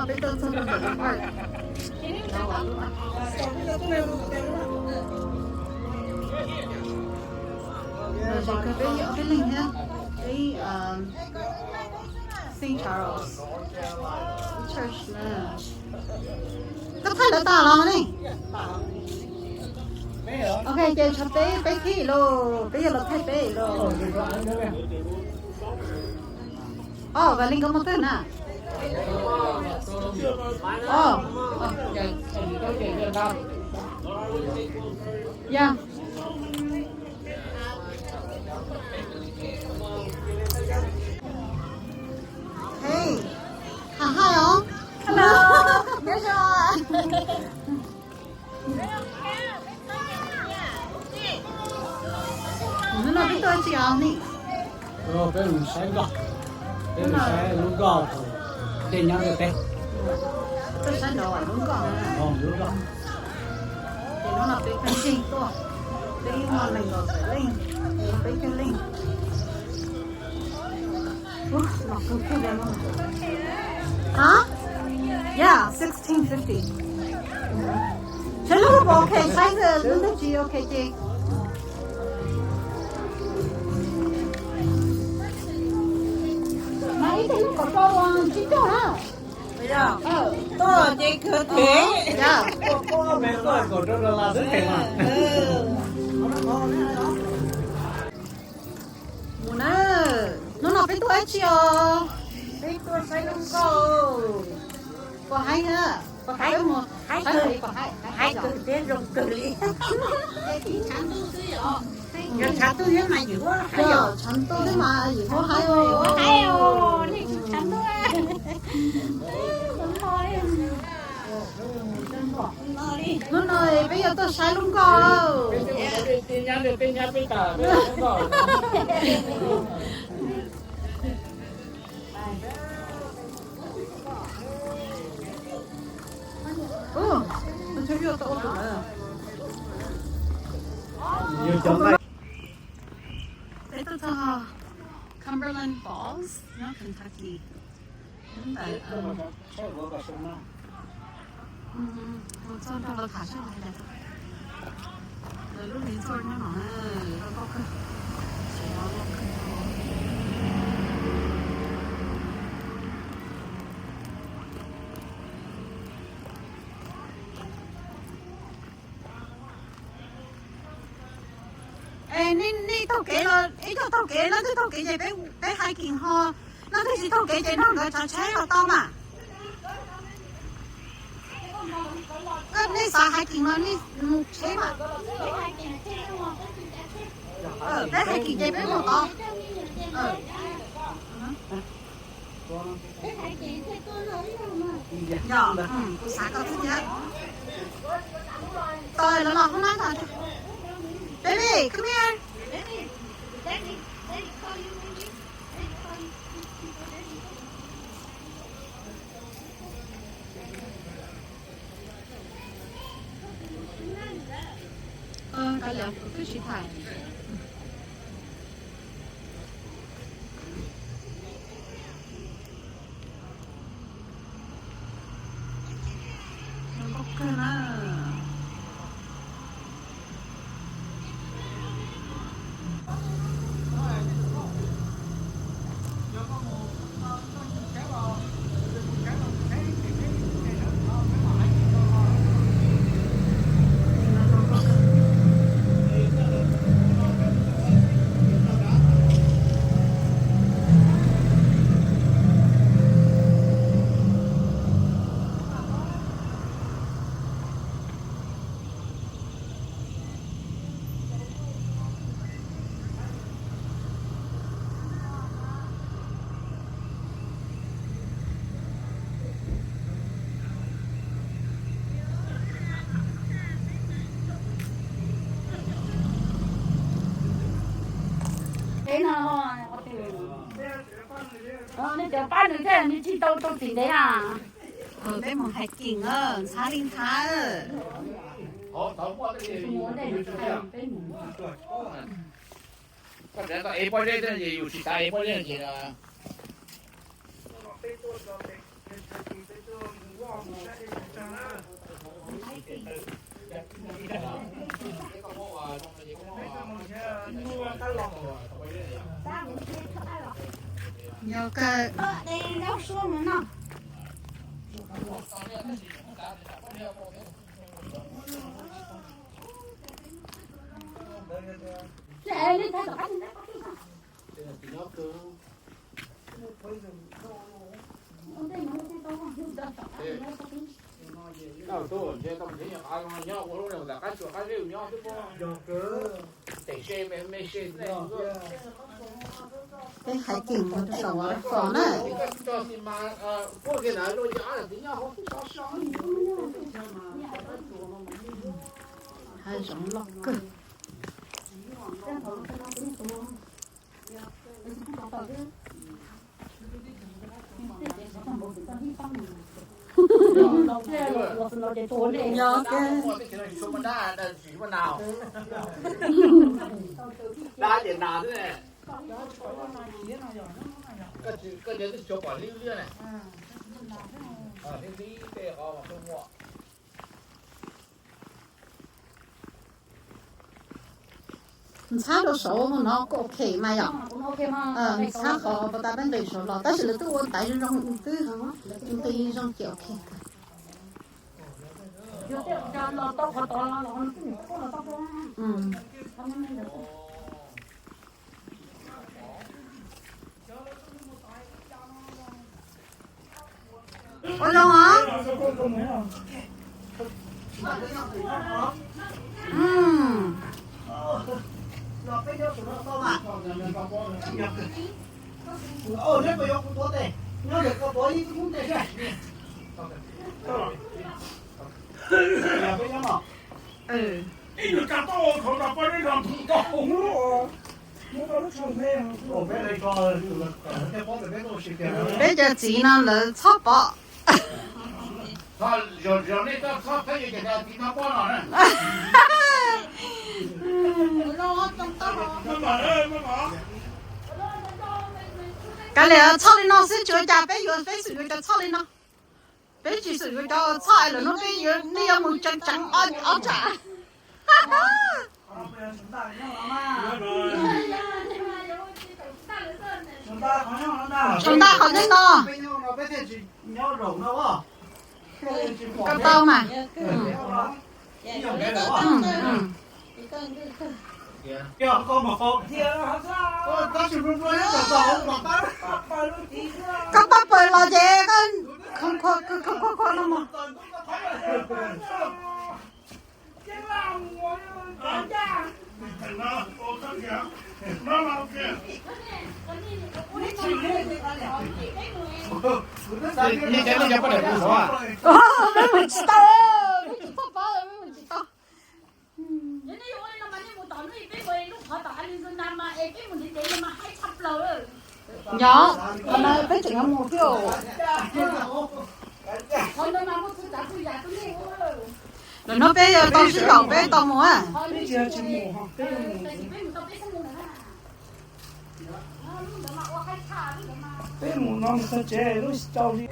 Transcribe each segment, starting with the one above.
Peb tuaj txog rau ntawm park. Ces kawg peb yog ob peb leeg thiab. Peb Saint Charles Church na. Koj thaij lawv tas los ne? Ok, ces tshuav peb, peb thib lauj, peb yuav los thaij peb lauj. Ov, Vaj Leej koj muaj twg na? Ov, ya. Hey, ha hai os. Hello. Hnub no peb tuaj tsi os ne? Peb mus saib nkoj, peb mus saib lub nkoj, tej nyob ntawm peb. Tuaj saib nrov lub nkoj, lub nkoj. Ces hnub no peb pheej tuaj, peb muaj nees nkaum tawm leej, peb caug leej. Hả? Yeah, sixteen fifty. Saib lub pom, ok, saib lub ntawd tsis ok ces. Mas ib tug lub kaum rau tsis tuaj na. Tuaj ces kawg them. Kaum rau dollar xwb them mas. Mus na, hnub no peb tuaj dab tsi os? Peb tuaj saib lub nkoj. Puas haib na? Puas haib? Peb mus saib li puas haib, haib kawg thiab zoo kawg li. Yog tshav ntuj thiab mas yim huab haib, yog tshav ntuj thiab mas yim huab haib os. Haib os, nej tshav ntuj. Hnub no peb yuav tuaj saib lub nkoj. Tus tshuaj yuaj tau ua tus lawm. Peb tuaj txog Cumberland Falls nyob Kentucky. Ntawm, mus txog nrog lawv tham seb lawv lub niag tour nyob no na, loj kawg. Es nej taug kev los, ib tug taug kev, leej twg taug kev ces peb hiking ho, leej twg tsis taug kev ces nrog nkawd tsav tsheb los tau mas. Koj nej xav hiking los nej mus tsheb mas. Peb hiking ces peb mus tod. Yog, kuv xav koj xwb thiab. Tos lawv los hoob nab tos. Baby, come here. Kav liam, kuv twb tsis tham. Zoo nkauj kawg na. Nej cov pab nws thiaj nws tsis tau tau txim ntev na. Peb mus hiking, ntxhab li ntxhab. Koj tau ev pob zeb thiab ces yus tsis xav ev pob zeb ces. Yog kawg. Peb hais kiag mus rau saum waterfall na. Hav zoov loj kawg. Yog kawg. Ntxhab rau saud no kuj ok mas yom. Ntxhab qhov pas tas peb nqis saud los tab sis lawv twb ua ntaiv zoo zoo twb nqis zoo ces ok. Ua zoo os. Peb cov txiv no lawv txhob pom. Kav liam, txhoj li no xwb tsis ua cas, peb yuav, peb xum yuav cov txhoj li no. Peb tsis xum yuav cov txhoj es lwm hnub peb yuav, nej yuav mus tseev tseev ob tsam. Tshuav ntaj qhov nyob no. Koj tau mas. Koj pab pawg los ces koj kho kho kho no mas. Peb mus tsis tau, peb mus tsis tau. Yog, qhov no peb tseem yuav mus thiab. Lwm hnub peb yuav tau sib yaum peb tau mus. Peb mus no mus txog tsev lub tsis tau li.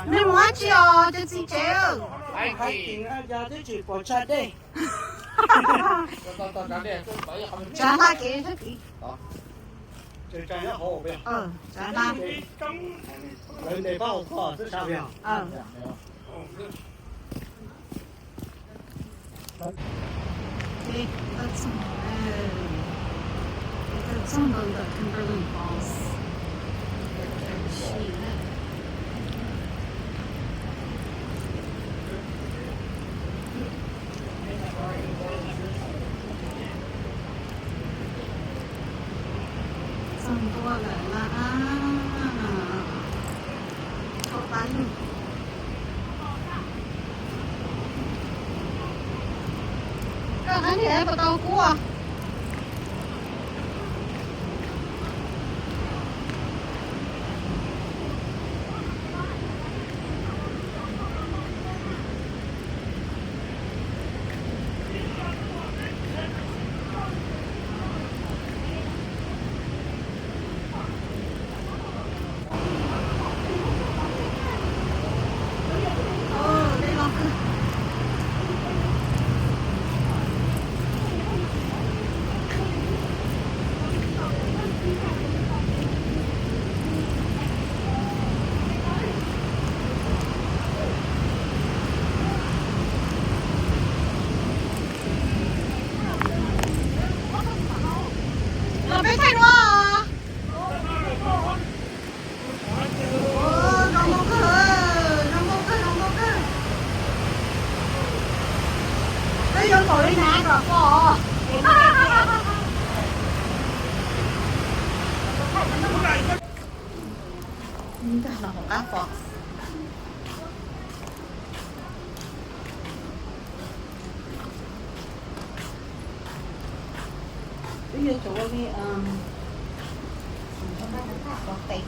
Nej mus dab tsi os cov txiv tsev? Hais tias twb tsis pom tsag dej. Tsav ntaj kev sab tid. Tsav ntaj. Lawv ntes pab hauv kho xwb sab pem. Txog ntua ntawm Cumberland Falls. Txog ntua lawm na. Thaum qab lug. Koj qab niam puas tau kub? Peb thaij dua. Zoo nkauj kawg, zoo nkauj kawg, zoo nkauj kawg. Peb yuav npaum li na kom pom. Nkag los hauv qab pom. Wb yuav tsum ua li, um, ua tes.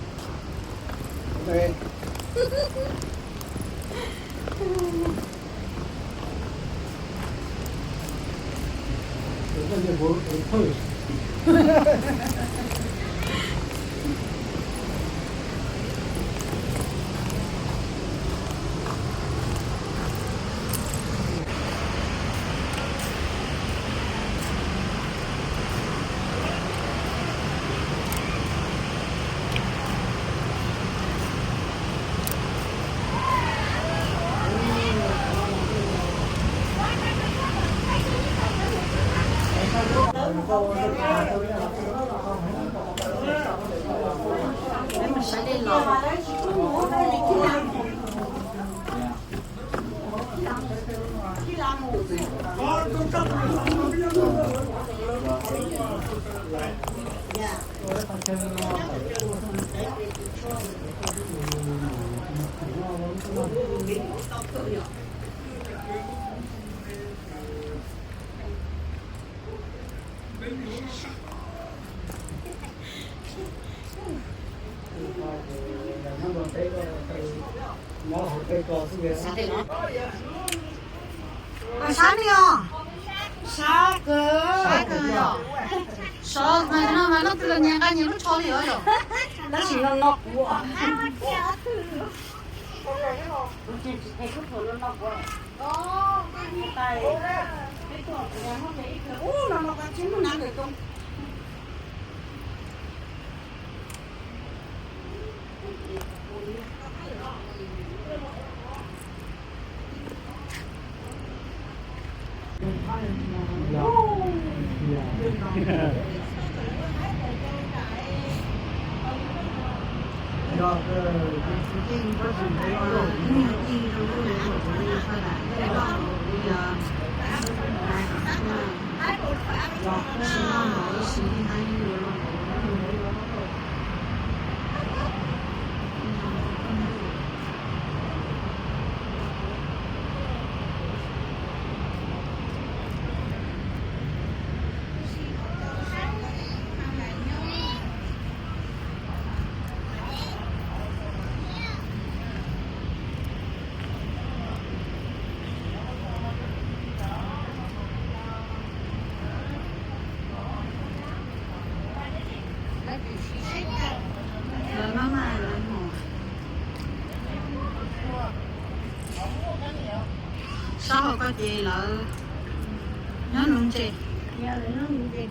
Sab li os. Sab kawg, sab kawg yom. Sov mas no mas leej twg los nyias nqa nyias lub tsho li os yom. Tab sis no no kuv. Sab hauv ko ces lawv nyob nuv ntses, nyob nuv ntses.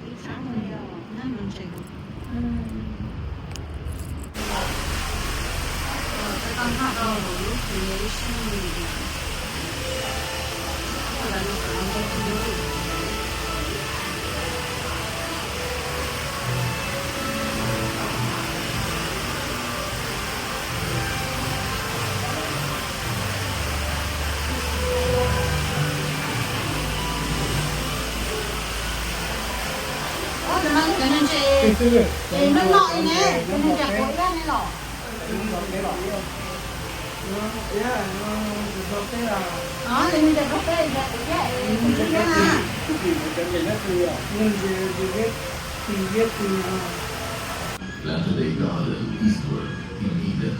Planted a garden eastward in Eden,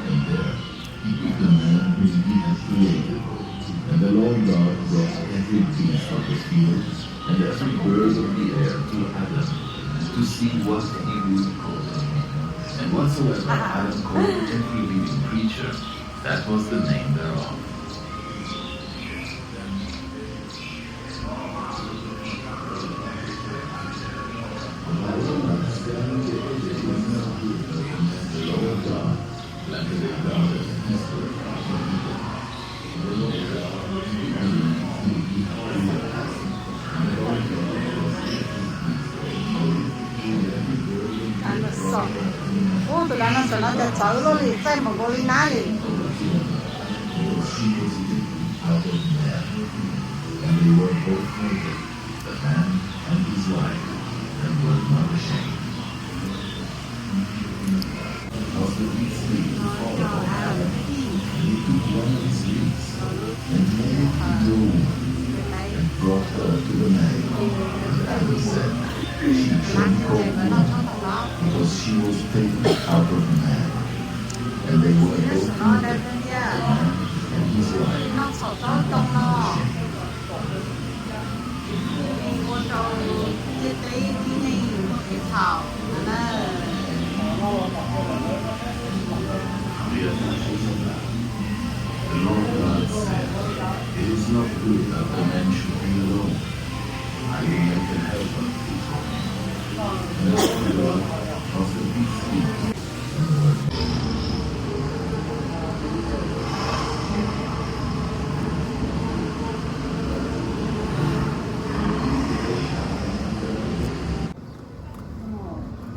and there he put the man whom he had created. And the Lord God brought every beast of the field and every bird of the air to Adam, to see what he would call them. And whatsoever Adam called every living creature, that was the name thereof. Ub, tus dab no tam no cas txawv luaj li, txaij npaum nkaus li nab li. Because she was a different out of man, and they were both naked, the man and his wife, and were not ashamed. Master Beast sleep is all about Adam, and he took one of his ribs and made it into a woman and brought her to the man. And Adam said, "She shall be called woman, because she was taken out of man." And they were both naked, the man and his wife. The Lord God said, "It is not good that the man should be alone. I will make an helper fit for him." And the Lord God caused a deep sleep.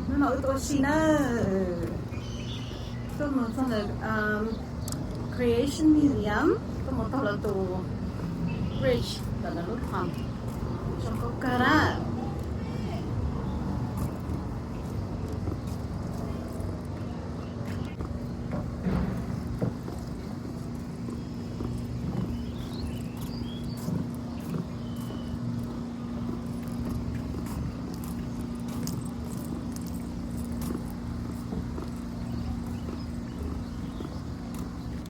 Hnub no wb tuaj ua si na, tuaj mus txog ntawm Creation Museum, tuaj mus taug lawv tus bridge ntawm lawv lub thaj zoo nkauj kawg na.